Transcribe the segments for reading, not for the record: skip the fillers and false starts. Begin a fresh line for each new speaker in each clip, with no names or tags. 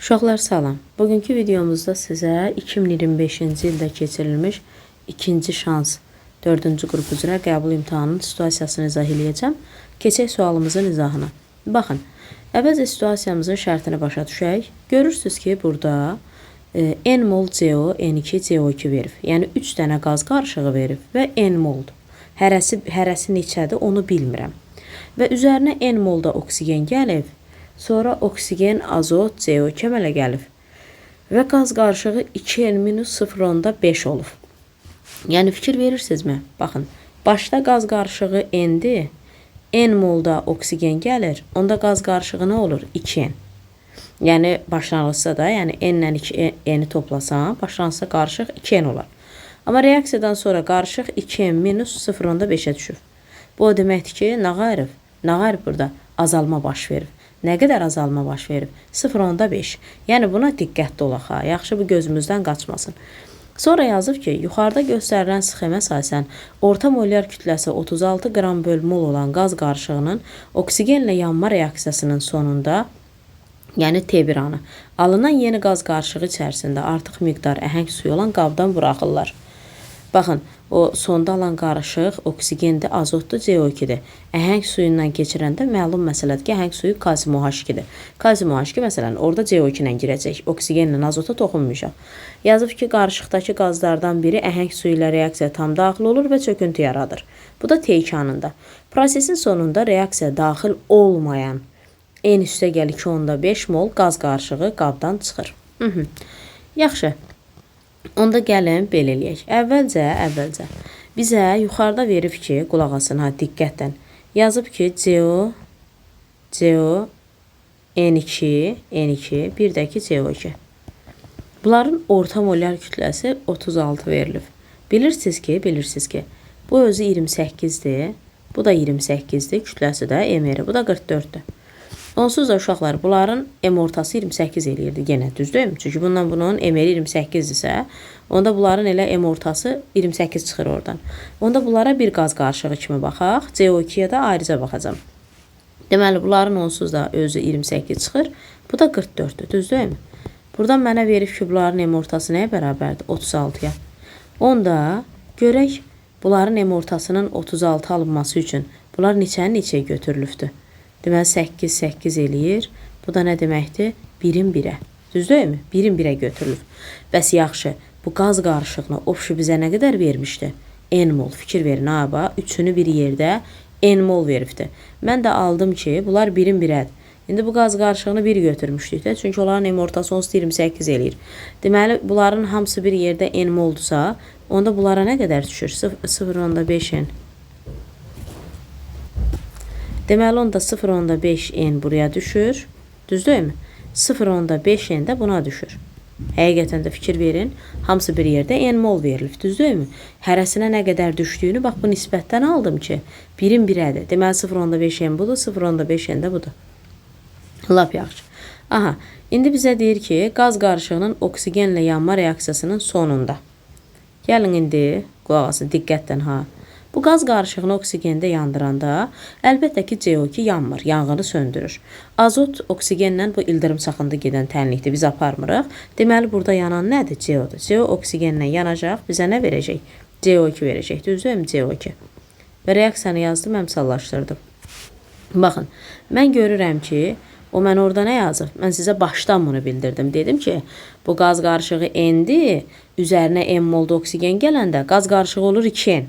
Uşaqlar salam. Bugünkü videomuzda sizə 2025-ci ildə keçirilmiş ikinci şans 4-cü qrup üzrə qəbul imtahanının situasiyasını izah eləyəcəm. Keçək sualımızın izahına. Baxın, əvvəlcə situasiyamızın şərtini başa düşək. Görürsünüz ki, burada N mol CO, N2 CO2 verib. Yəni 3 dənə qaz qarışığı verib və N moldur. Hərəsi neçədir onu bilmirəm. Və üzərinə N molda oksigen gəlib. Sonra oksigen, azot, CO2 əmələ gəlib. Və qaz qarışığı 2N minus 0,5 olub. Yəni fikir verirsinizmi? Baxın, başda qaz qarışığı N-dir. N molda oksigen gəlir. Onda qaz qarışığı nə olur? 2N. Yəni başlanğıcda da, yəni N ilə 2N-i toplasam, başlanğıcda qarışıq 2N olar. Amma reaksiyadan sonra qarışıq 2N minus 0,5-ə düşür. Bu o deməkdir ki, nə qayırıb? Nə qayırıb burada? Azalma baş verib. Nə qədər azalma baş verib? 0,5. Yəni buna diqqətli olaq ha. Yaxşı, bu gözümüzdən qaçmasın. Sonra yazıb ki, yuxarıda göstərilən sxemə əsasən orta molyar kütləsi 36 qram böl mol olan qaz qarışığının oksigenlə yanma reaksiyasının sonunda, yəni T1 anı, alınan yeni qaz qarışığı içərisində artıq miqdar əhəng suyu olan qabdan buraxırlar. Baxın, o sonda alan qarışıq oksigendir, azotdur, CO2-dir. Əhəng suyundan keçirəndə məlum məsələdir ki, əhəng suyu kalsium OH2-dir. Kalsium OH2 məsələn orada CO2 ilə girəcək, oksigenlə azota toxunmayacaq. Yazıb ki, qarışıqdakı qazlardan biri əhəng suyu ilə reaksiya tam daxil olur və çöküntü yaradır. Bu da T2 anında. Prosesin sonunda reaksiya daxil olmayan N üstə gəl 2,5 mol qaz qarışığı qabdan çıxır. Yaxşı. Onda gəlin belə eləyək. Əvvəlcə bizə yuxarıda verib ki, qulaq asın ha diqqətlə. Yazıb ki, CO, CO, N2, N2, bir də ki CO2. Bunların orta molyar kütləsi 36 verilib. Bilirsiniz ki, bu özü 28-dir. Bu da 28-dir, kütləsi də MR-i, bu da 44-dür. Onsuz da uşaqlar, bunların M ortası 28 eləyirdi yenə, düz deyilmi? Çünki bundan bunun MR 28-dirsə, onda bunların elə M ortası 28 çıxır oradan. Onda bunlara bir qaz qarışığı kimi baxaq, CO2-yə də ayrıca baxacam. Deməli, bunların onsuz da özü 28 çıxır, bu da 44-dür, düz deyilmi? Buradan mənə verib ki, bunların M ortası nəyə bərabərdir? 36-ya. Onda görək, bunların M ortasının 36 alınması üçün bunlar neçənin neçəyə götürülübdür? Deməli, 8, 8 eləyir. Bu da nə deməkdir? 1-in 1-ə. Düz deyilmi? 1-in 1-ə götürülür. Bəs yaxşı, bu qaz qarışığını opşu bizə nə qədər vermişdi? N mol. Fikir verin, ha, bax, üçünü bir yerdə N mol veribdi. Mən də aldım ki, bunlar 1-in 1-ədir. İndi bu qaz qarışığını 1 götürmüşdük də. Çünki onların M ortası 28 eləyir. Deməli, bunların hamısı bir yerdə N moldursa, onda bunlara nə qədər düşür? 0,5 N. Deməli, onda 0,5 N buraya düşür. Düz deyilmi? 0,5 N də buna düşür. Həqiqətən də fikir verin, hamısı bir yerdə N mol verilib, düz deyilmi? Hərəsinə nə qədər düşdüyünü bax bu nisbətdən aldım ki, 1-in 1-ədir. Deməli, 0,5 N budur, 0,5 N də budur. Lap yaxşı. Aha, indi bizə deyir ki, qaz qarışığının oksigenlə yanma reaksiyasının sonunda. Gəlin indi, qulaq asın, diqqətlə ha. Bu qaz qarışığını oksigende yandıranda, əlbəttə ki, CO2 yanmır, yanğını söndürür. Azot oksigenlə bu ildırım çaxında gedən tənlikdir, biz aparmırıq. Deməli, burada yanan nədir? CO-dur. CO oksigenlə yanacaq, bizə nə verəcək? CO2 verəcək, düz deyilmi? CO2. Və reaksiyanı yazdım, əmsallaşdırdım. Baxın, mən görürəm ki, o mən orada nə yazıb? Mən sizə başdan bunu bildirdim. Dedim ki, bu qaz qarışığı N-dir, üzərinə M molda oksigen gələndə qaz qarışığı olur 2N.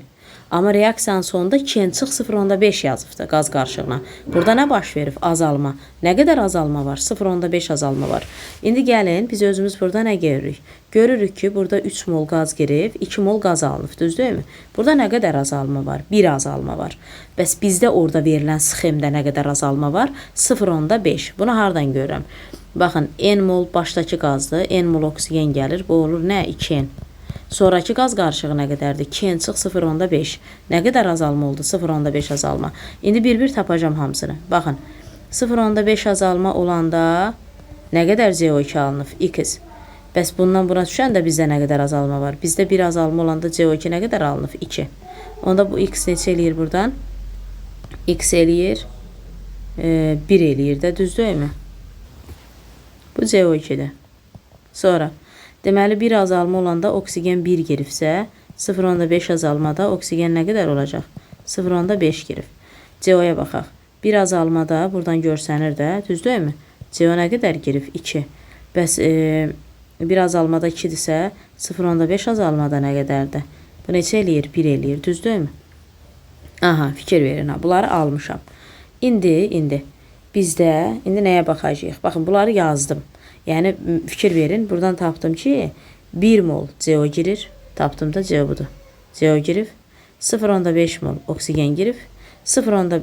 Amma reaksiyanın sonunda 2N çıx 0,5 yazıbdı qaz qarışığına. Burada nə baş verib? Azalma. Nə qədər azalma var? 0,5 azalma var. İndi gəlin, biz özümüz burada nə görürük? Görürük ki, burada 3 mol qaz girib, 2 mol qaz alınıb, düz deyilmi? Burada nə qədər azalma var? 1 azalma var. Bəs bizdə orada verilən sxemdə nə qədər azalma var? 0,5. Bunu hardan görürəm? Baxın, N mol başdakı qazdır, N mol oksigen gəlir. Bu olur nə? 2N. Sonrakı qaz qarışığı nə qədərdir? 2N çıx 0,5. Nə qədər azalma oldu? 0,5 azalma. İndi bir-bir tapacağam hamısını. Baxın, 0,5 azalma olanda nə qədər CO2 alınıb? X. Bəs bundan buna düşəndə bizdə nə qədər azalma var? Bizdə bir azalma olanda CO2 nə qədər alınıb? 2. Onda bu X neçə eləyir buradan? X eləyir. 1 eləyir də, düz deyilmi? Bu CO2-dir. Sonra, deməli 1 azalma olanda oksigen 1 giribsə, 0,5 azalmada oksigen nə qədər olacaq? 0,5 girib. CO-ya baxaq. 1 azalmada buradan görsənir də, düz deyilmi? CO nə qədər girib? 2. Bəs 1 azalmada 2-dirsə, 0,5 azalmada nə qədərdir? Bu neçə eləyir? 1 eləyir, düz deyilmi? Aha, fikir verin, ha, bunları almışam. İndi bizdə, indi nəyə baxacağıq? Baxın, bunları yazdım. Yəni, fikir verin, buradan tapdım ki, 1 mol CO girir. Tapdım da CO budur. CO girib, 0,5 mol oksigen girib, 0,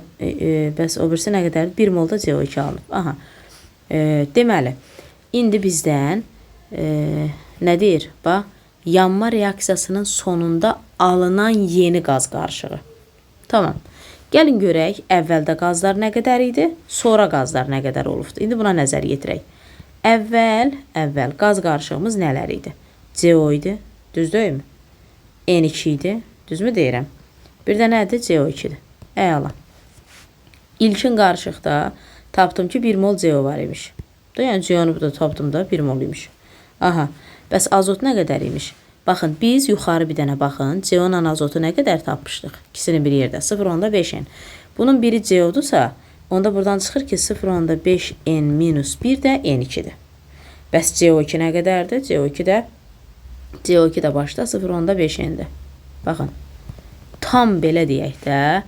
bəs o birisi nə qədərdir? 1 mol da CO2 alınıb. Aha. Deməli, indi bizdən nə deyir? Bax, yanma reaksiyasının sonunda alınan yeni qaz qarışığı. Tamam. Gəlin görək, əvvəldə qazlar nə qədər idi, sonra qazlar nə qədər olubdu. İndi buna nəzər yetirək. Əvvəl qaz qarışığımız nələr idi? CO idi, düz deyilmi? N2 idi, düzmü deyirəm? Bir də nədir? CO2-dir. Əla. İlkin qarışıqda tapdım ki, 1 mol CO var imiş. Yəni, CO-nu da tapdım da 1 mol imiş. Aha, bəs azot nə qədər imiş? Baxın, biz yuxarı bir dənə baxın, CO-la azotu nə qədər tapmışdıq? İkisini bir yerdə, 0,5 N. Bunun biri CO-dursa, onda buradan çıxır ki, 0,5 N minus 1 də N2-dir. Bəs CO2 nə qədərdir? CO2 də başda 0,5 N-dir. Baxın, tam belə deyək də,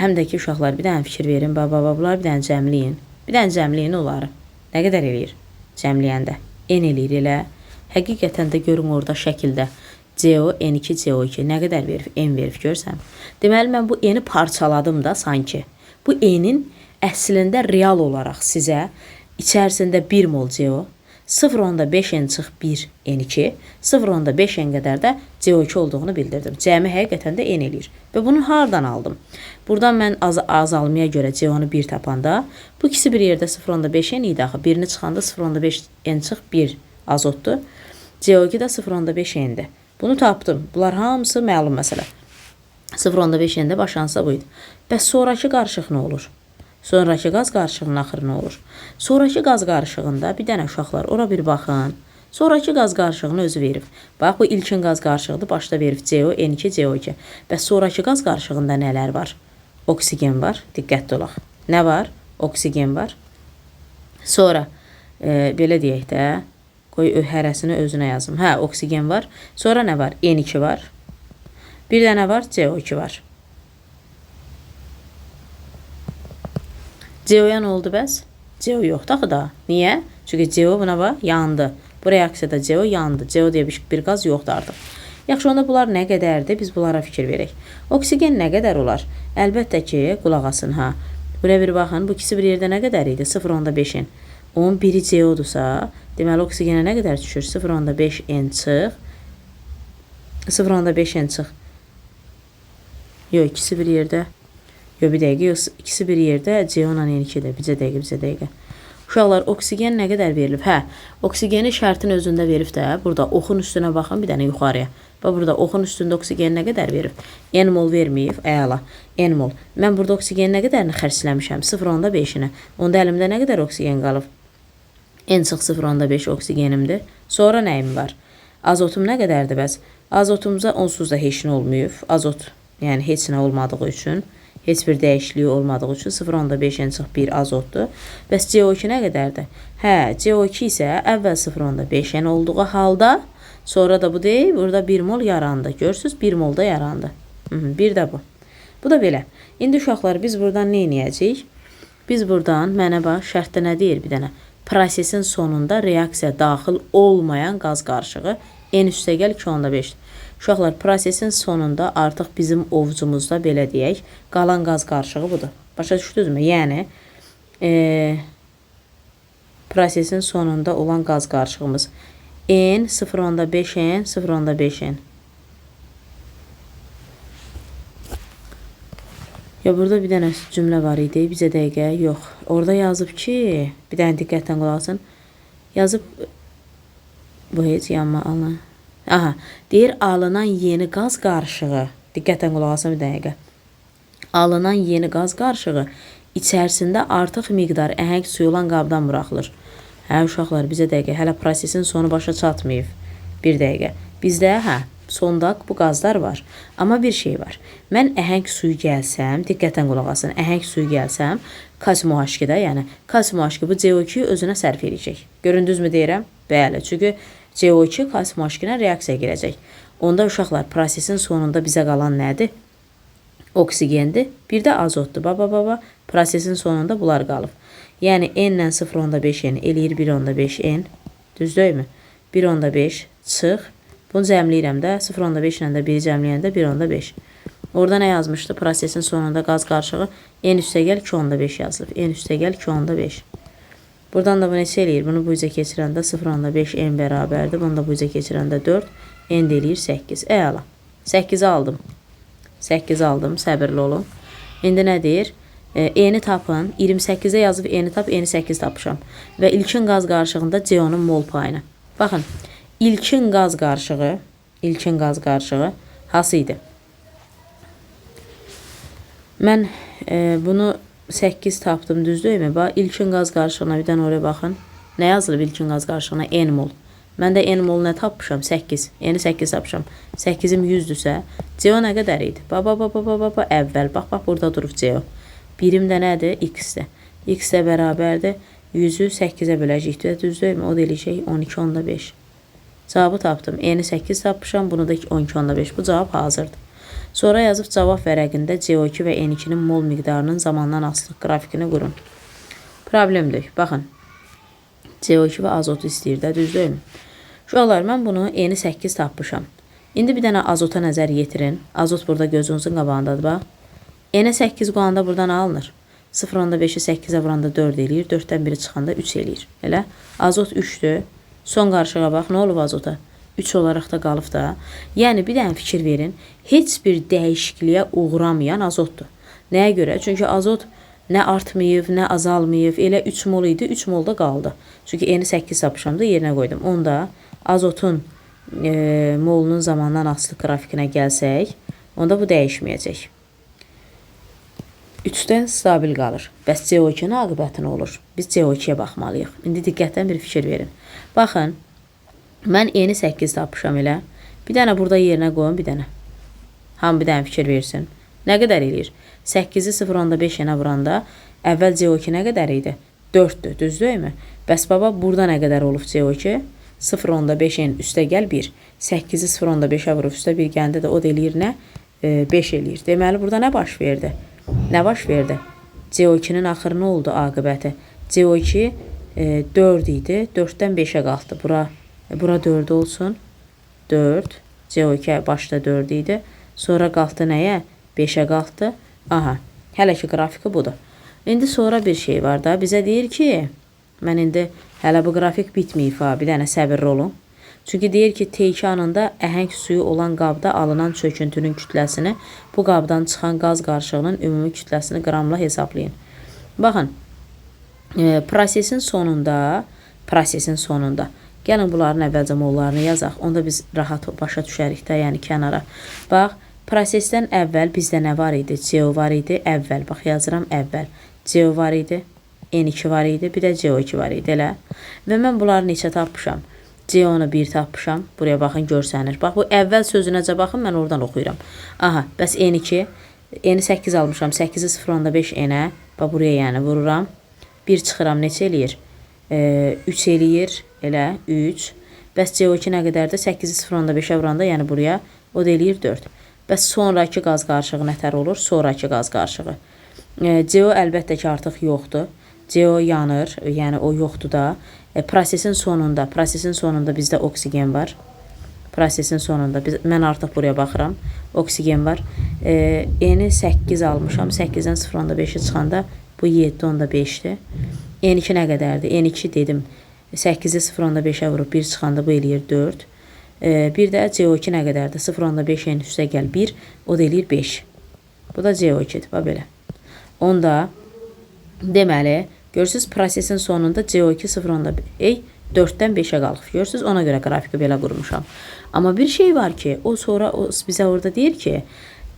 həm də ki, uşaqlar bir dənə fikir verin, baba, bunları bir dənə cəmləyin. Bir dənə cəmləyin onları. Nə qədər eləyir cəmləyəndə? N eləyir elə. Həqiqətən də görün orada şəkildə CO, N2, CO2 nə qədər verib? N verib, görsən. Deməli, mən bu N-i parçaladım da sanki. Bu N-in əslində real olaraq sizə içərisində 1 mol CO, 0,5 N çıx 1 N2, 0,5 N qədər də CO2 olduğunu bildirdim. Cəmi həqiqətən də N eləyir. Və bunu hardan aldım? Buradan mən azalmaya görə CO-nu 1 tapanda, bu ikisi bir yerdə 0,5 N idi axı. Birini çıxanda 0,5 N çıx 1 azotdur. CO2 də 0,5 N-dir. Bunu tapdım. Bunlar hamısı məlum məsələ. 0,5 N-də başlansa bu idi. Bəs sonrakı qarışıq nə olur? Sonrakı qaz qarışığının axırı nə olur? Sonrakı qaz qarışığında bir dənə uşaqlar, ora bir baxın. Sonrakı qaz qarışığını özü verib. Bax, bu ilkin qaz qarışığıdır. Başda verib CO, N2, CO2. Bəs sonrakı qaz qarışığında nələr var? Oksigen var. Diqqətli olaq. Nə var? Oksigen var. Sonra, belə deyək də, qoy hərəsini özünə yazım. Hə, oksigen var. Sonra nə var? N2 var. Bir də nə var? CO2 var. CO-ya nə oldu bəs? CO yoxdur axı da. Niyə? Çünki CO buna bax, yandı. Bu reaksiyada CO yandı. CO deyə bir qaz yoxdur artıq. Yaxşı, onda bunlar nə qədərdir? Biz bunlara fikir verək. Oksigen nə qədər olar? Əlbəttə ki, qulaq asın ha. Buraya bir baxın, bu ikisi bir yerdə nə qədər idi? 0,5 N. Onun biri CO-dursa, deməli oksigenə nə qədər düşür? 0,5 N çıx. 0,5 N çıx. Yox, ikisi bir yerdə. Yox, bir dəqiqə. Yox, ikisi bir yerdə CO ilə N2-dir. Bizə dəqiqə, bizə dəqiqə. Uşaqlar, oksigen nə qədər verilib? Hə, oksigeni şərtin özündə verib də. Burada oxun üstünə baxın bir dənə yuxarıya. Bax, burada oxun üstündə oksigen nə qədər verib? N mol verməyib. Əla, N mol. Mən burada oksigen nə qədərini xərcləmişəm? 0,5-inə. Onda əlimdə nə qədər oksigen qalıb? N çıx 0,5 oksigenimdir. Sonra nəyim var? Azotum nə qədərdir bəs? Azotumuza onsuz da heç nə olmayıb. Azot, yəni heç nə olmadığı üçün, heç bir dəyişikliyi olmadığı üçün 0,5 N çıx 1 azotdur. Bəs CO2 nə qədərdir? Hə, CO2 isə əvvəl 0,5 N olduğu halda, sonra da bu deyil, burada 1 mol yarandı. Görürsünüz, 1 mol da yarandı. Bir də bu. Bu da belə. İndi uşaqlar, biz buradan nə eləyəcəyik? Biz buradan, mənə bax, şərtdə nə deyir bir dənə? Prosesin sonunda reaksiya daxil olmayan qaz qarışığı N üstəgəl 2,5. Uşaqlar, prosesin sonunda artıq bizim ovcumuzda belə deyək, qalan qaz qarışığı budur. Başa düşdünüzmü? Yəni, prosesin sonunda olan qaz qarışığımız N 0,5 N 0,5 N. Ya burada bir dənə cümlə var idi, bizə dəqiqə yox. Orada yazıb ki, bir dənə diqqətlə qulaq asın. Yazıb, bu heç yanma alınan. Aha, deyir alınan yeni qaz qarışığı. Diqqətlə qulaq asın bir dəqiqə. Alınan yeni qaz qarışığı içərisində artıq miqdar əhəng suyu olan qabdan buraxılır. Hə, uşaqlar, bizə dəqiqə. Hələ prosesin sonu başa çatmayıb. Bir dəqiqə. Bizdə, hə, sonda bu qazlar var. Amma bir şey var. Mən əhəng suyu gəlsəm, diqqətlə qulaq asın, əhəng suyu gəlsəm, kalsium OH2-də, yəni kalsium OH2 bu CO2-yi özünə sərf edəcək. Göründünüzmü deyirəm? Bəli, çünki CO2 kalsium OH2 ilə reaksiyaya girəcək. Onda uşaqlar, prosesin sonunda bizə qalan nədir? Oksigendir, bir də azotdur. Baba, baba, prosesin sonunda bunlar qalıb. Yəni N ilə 0,5 N eləyir 1,5 N. Düz deyilmi? 1,5 çıx. Bunu cəmləyirəm də 0,5 ilə də 1-i cəmləyəndə 1,5. Orada nə yazmışdı? Prosesin sonunda qaz qarışığı N üstəgəl 2,5 yazılıb. N üstəgəl 2,5. Buradan da bu neçə eləyir? Bunu bu üzə keçirəndə 0,5 N bərabərdir. Bunu da bu üzə keçirəndə 4. N də eləyir 8. Əla. 8-i aldım. 8 aldım. Səbirli olun. İndi nə deyir? N-i tapın. 28-ə yazıb N-i tap, N-i 8 tapmışam. Və ilkin qaz qarışığında CO-nun mol payını. Baxın, ilkin qaz qarışığı, ilkin qaz qarışığı hansı idi? Mən bunu 8 tapdım, düz deyilmi? Bax, ilkin qaz qarışığına bir dənə oraya baxın. Nə yazılıb ilkin qaz qarışığına? N mol. Mən də N mol nə tapmışam? 8. N-i 8 tapmışam. 8-im 100-dürsə, CO nə qədər idi? Bax, bax, bax, bax, bax, bax, əvvəl. Bax, bax, burada durub CO. Birim də nədir? X-dir. X də bərabərdir. 100-ü 8-ə böləcək. Düz deyilmi? O da eləyəcək 12,5. Cavabı tapdım. N-i 8 tapmışam. Bunu da 12,5. Bu cavab hazırdır. Sonra yazıb cavab vərəqində CO2 və N2-nin mol miqdarının zamandan asılıq qrafikini qurun. Problemdir. Baxın. CO2 və azotu istəyir də, düz deyilmi? Uşaqlar, mən bunu N-i 8 tapmışam. İndi bir dənə azota nəzər yetirin. Azot burada gözünüzün qabağındadır, bax. N-ə 8 qoyanda buradan alınır. 0,5-i 8-ə vuranda 4 eləyir. 4-dən 1-i çıxanda 3 eləyir. Elə? Azot 3-dür. Son qarışığa bax, nə olub azota? 3 olaraq da qalıb da. Yəni, bir dənə fikir verin. Heç bir dəyişikliyə uğramayan azotdur. Nəyə görə? Çünki azot nə artmayıb, nə azalmayıb. Elə 3 mol idi, 3 mol da qaldı. Çünki N-i 8 tapmışam da yerinə qoydum. Onda azotun molunun zamandan asılı qrafikinə gəlsək, onda bu dəyişməyəcək. 3-dən stabil qalır. Bəs CO2-nin aqibəti nə olur? Biz CO2-yə baxmalıyıq. İndi diqqətlə bir fikir verin. Baxın, mən N-i 8 tapmışam elə. Bir dənə burada yerinə qoyun, bir dənə. Hamı bir dənə fikir versin. Nə qədər eləyir? 8-i 0,5 N-ə vuranda əvvəl CO2 nə qədər idi? 4-dür, düz deyilmi? Bəs baba, burada nə qədər olub CO2? 0,5 N üstə gəl 1. 8-i 0,5-ə vurub üstə 1 gələndə də o da eləyir nə? 5 eləyir. Deməli, burada nə baş verdi? Nə baş verdi? CO2-nin axırı nə oldu aqibəti? CO2 4 idi. 4-dən 5-ə qalxdı. Bura 4 olsun. 4. CO2 başda 4 idi. Sonra qalxdı nəyə? 5-ə qalxdı. Aha. Hələ ki qrafiki budur. İndi sonra bir şey var da. Bizə deyir ki, mən indi hələ bu qrafik bitməyib ha. Bir dənə səbirli olun. Çünki deyir ki, T2 anında əhəng suyu olan qabda alınan çöküntünün kütləsini bu qabdan çıxan qaz qarışığının ümumi kütləsini qramla hesablayın. Baxın, prosesin sonunda, gəlin bunların əvvəlcə mollarını yazaq. Onda biz rahat başa düşərik də, yəni kənara. Bax, prosesdən əvvəl bizdə nə var idi? CO var idi, əvvəl. Bax, yazıram əvvəl. CO var idi, N2 var idi, bir də CO2 var idi, elə. Və mən bunları neçə tapmışam? CO-nu 1 tapmışam. Buraya baxın, görsənir. Bax, bu əvvəl sözünəcə baxın, mən oradan oxuyuram. Aha, bəs N2, N-i 8 almışam. 8-i 0,5 N-ə. Bax, buraya yəni vururam. 1 çıxıram, neçə eləyir? 3 eləyir, elə 3. Bəs CO2 nə qədərdir? 8-i 0,5-ə vuranda, yəni buraya, o da eləyir 4. Bəs sonrakı qaz qarışığı nətər olur? Sonrakı qaz qarışığı. CO əlbəttə ki, artıq yoxdur. CO yanır, yəni o yoxdur da. Prosesin sonunda bizdə oksigen var. Prosesin sonunda mən artıq buraya baxıram. Oksigen var. N-i 8 almışam. 8-dən 0,5-i çıxanda bu 7,5-dir. N2 nə qədərdir? N2 dedim. 8-i 0,5-ə vurub 1 çıxanda bu eləyir 4. Bir də CO2 nə qədərdir? 0,5 N üstə gəl 1. O da eləyir 5. Bu da CO2-dir. Bax belə. Onda deməli, görürsünüz, prosesin sonunda CO2 0,4-dən 5-ə qalxıb. Görürsünüz, ona görə qrafiki belə qurmuşam. Amma bir şey var ki, o sonra o bizə orada deyir ki,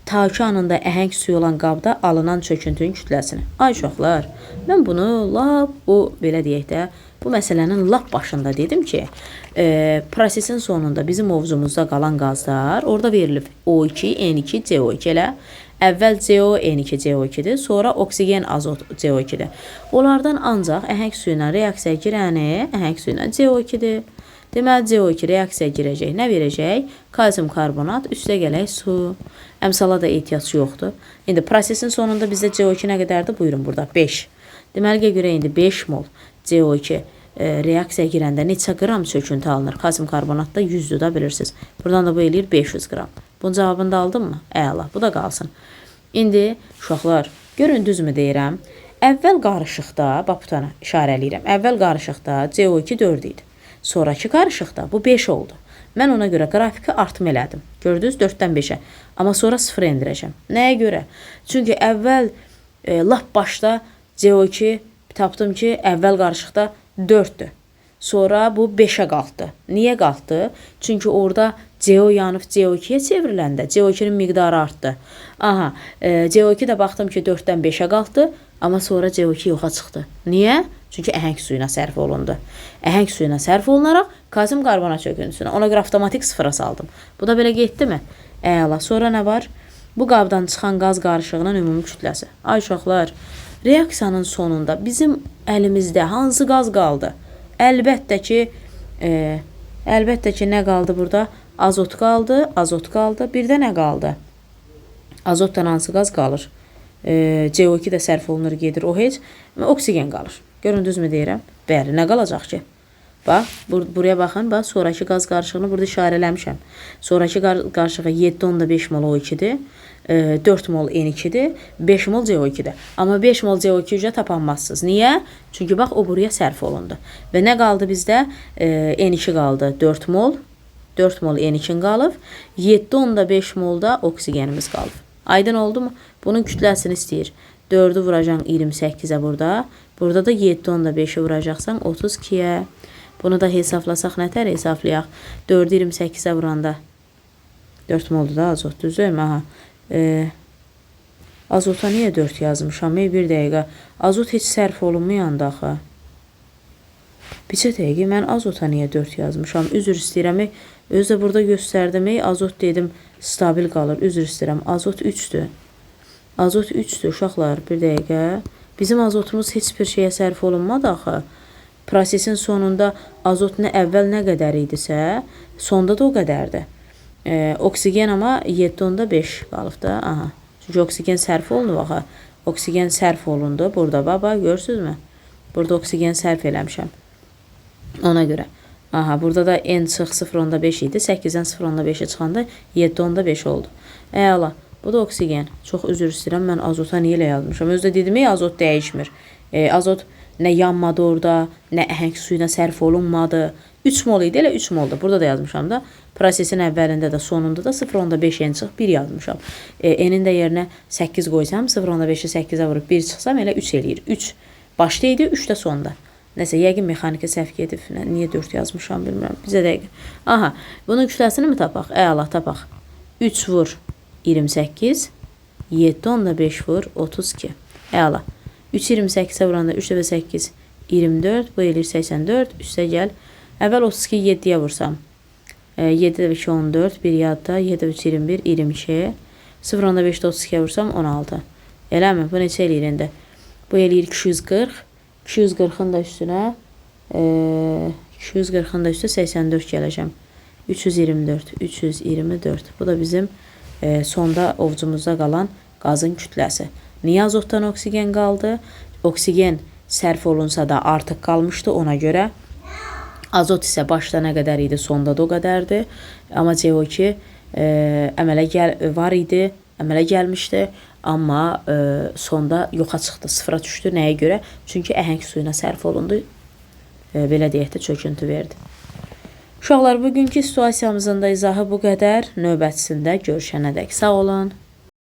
Takı anında əhəng suyu olan qabda alınan çöküntünün kütləsini. Ay uşaqlar, mən bunu lap bu, belə deyək də, bu məsələnin lap başında dedim ki, prosesin sonunda bizim ovcumuzda qalan qazlar orada verilib. O2, N2, CO2 elə. Əvvəl CO, N2, CO2-dir, sonra oksigen, azot, CO2-dir. Onlardan ancaq əhəng suyu ilə reaksiyaya girəni, əhəng suyu ilə CO2-dir. Deməli, CO2 reaksiyaya girəcək. Nə verəcək? Kalsium karbonat, üstə gələk su. Əmsala da ehtiyac yoxdur. İndi prosesin sonunda bizdə CO2 nə qədərdir? Buyurun burada 5. Deməli, görə indi 5 mol CO2 reaksiyaya girəndə neçə qram çöküntü alınır? Kalsium karbonat da 100-dür da bilirsiniz. Buradan da bu eləyir 500 qram. Bunun cavabını da aldım mı? Əla, bu da qalsın. İndi uşaqlar, görün düzmü deyirəm? Əvvəl qarışıqda, bax bu tana işarələyirəm. Əvvəl qarışıqda CO2 4 idi. Sonrakı qarışıqda bu 5 oldu. Mən ona görə qrafiki artım elədim. Gördünüz 4-dən 5-ə. Amma sonra 0 endirəcəm. Nəyə görə? Çünki əvvəl lap başda CO2 tapdım ki, əvvəl qarışıqda 4-dür. Sonra bu 5-ə qalxdı. Niyə qalxdı? Çünki orada CO yanıb CO2-yə çevriləndə CO2-nin miqdarı artdı. Aha, CO2 də baxdım ki, 4-dən 5-ə qalxdı, amma sonra CO2 yoxa çıxdı. Niyə? Çünki əhəng suyuna sərf olundu. Əhəng suyuna sərf olunaraq kalsium karbonat çöküntüsünə. Ona görə avtomatik sıfıra saldım. Bu da belə getdi mi? Əla. Sonra nə var? Bu qabdan çıxan qaz qarışığının ümumi kütləsi. Ay uşaqlar, reaksiyanın sonunda bizim əlimizdə hansı qaz qaldı? Əlbəttə ki, nə qaldı burada? Azot qaldı, azot qaldı. Bir də nə qaldı? Azotdan hansı qaz qalır? CO2 də sərf olunur, gedir o heç. Oksigen qalır. Görün düzmü deyirəm? Bəli, nə qalacaq ki? Bax, buraya baxın, bax, sonrakı qaz qarışığını burada işarələmişəm. Sonrakı qarışığı 7,5 mol O2-dir, 4 mol N2-dir, 5 mol CO2-dir. Amma 5 mol CO2 üzrə tapanmazsınız. Niyə? Çünki bax, o buraya sərf olundu. Və nə qaldı bizdə? N2 qaldı 4 mol, 4 mol N2 qalıb, 7,5 molda oksigenimiz qalıb. Aydın oldu mu? Bunun kütləsini istəyir. 4-ü vuracaq 28-ə burada. Burada da 7,5-i vuracaqsan 32-yə. Bunu da hesablasaq nətər hesablayaq? 4-ü 28-ə vuranda 4 moldur da azot, düzdürmü? Aha. Azota niyə 4 yazmışam? Bir dəqiqə. Azot heç sərf olunmayanda axı. Bircə dəqiqə, mən azota niyə 4 yazmışam? Üzr istəyirəm. Özü də burada göstərdim. Azot dedim, stabil qalır. Üzr istəyirəm. Azot 3-dür. Azot 3-dür uşaqlar. Bir dəqiqə. Bizim azotumuz heç bir şeyə sərf olunmadı axı. Prosesin sonunda azot nə əvvəl nə qədər idisə, sonda da o qədərdir. Oksigen amma 7,5 qalıb da. Aha. Çünki oksigen sərf olunub axı. Oksigen sərf olundu. Burada baba görürsünüzmü? Burada oksigen sərf eləmişəm. Ona görə. Aha, burada da N çıx 0,5 idi. 8-dən 0,5-ə çıxanda 7,5 oldu. Əla. Bu da oksigen. Çox üzr istəyirəm. Mən azota niyə elə yazmışam? Özü də dedim, azot dəyişmir. Azot nə yanmadı orada, nə əhəng suyuna sərf olunmadı. 3 mol idi, elə 3 moldur. Burada da yazmışam da. Prosesin əvvəlində də, sonunda da 0,5 N çıx 1 yazmışam. N-in də yerinə 8 qoysam, 0,5-i 8-ə vurub 1 çıxsam, elə 3 eləyir. 3 başda idi, 3 də sonda. Nəsə, yəqin mexaniki səhv gedib. Niyə 4 yazmışam, bilmirəm. Bizə dəqiq. Aha, bunun kütləsini mi tapaq? Əla, tapaq. 3 vur 28, 7,5 vur 32. Əla. 3 28-ə vuranda 3 dəfə 8, 24. Bu eləyir 84. Üstə gəl. Əvvəl 32 7-yə vursam. 7 dəfə 2, 14. 1 yadda. 7 dəfə 3, 21, 22. 0,5-də 32-yə vursam 16. Eləmi? Bu neçə eləyir indi? Bu eləyir 240. 240-ın da üstünə 240-ın da üstünə 84 gələcəm. 324. 324. Bu da bizim sonda ovcumuzda qalan qazın kütləsi. Niyə azotdan oksigen qaldı? Oksigen sərf olunsa da artıq qalmışdı ona görə. Azot isə başda nə qədər idi, sonda da o qədərdir. Amma CO2 əmələ var idi, əmələ gəlmişdi. Amma sonda yoxa çıxdı, sıfıra düşdü. Nəyə görə? Çünki əhəng suyuna sərf olundu. Belə deyək də çöküntü verdi. Uşaqlar, bugünkü situasiyamızın da izahı bu qədər. Növbətisində görüşənədək sağ olun.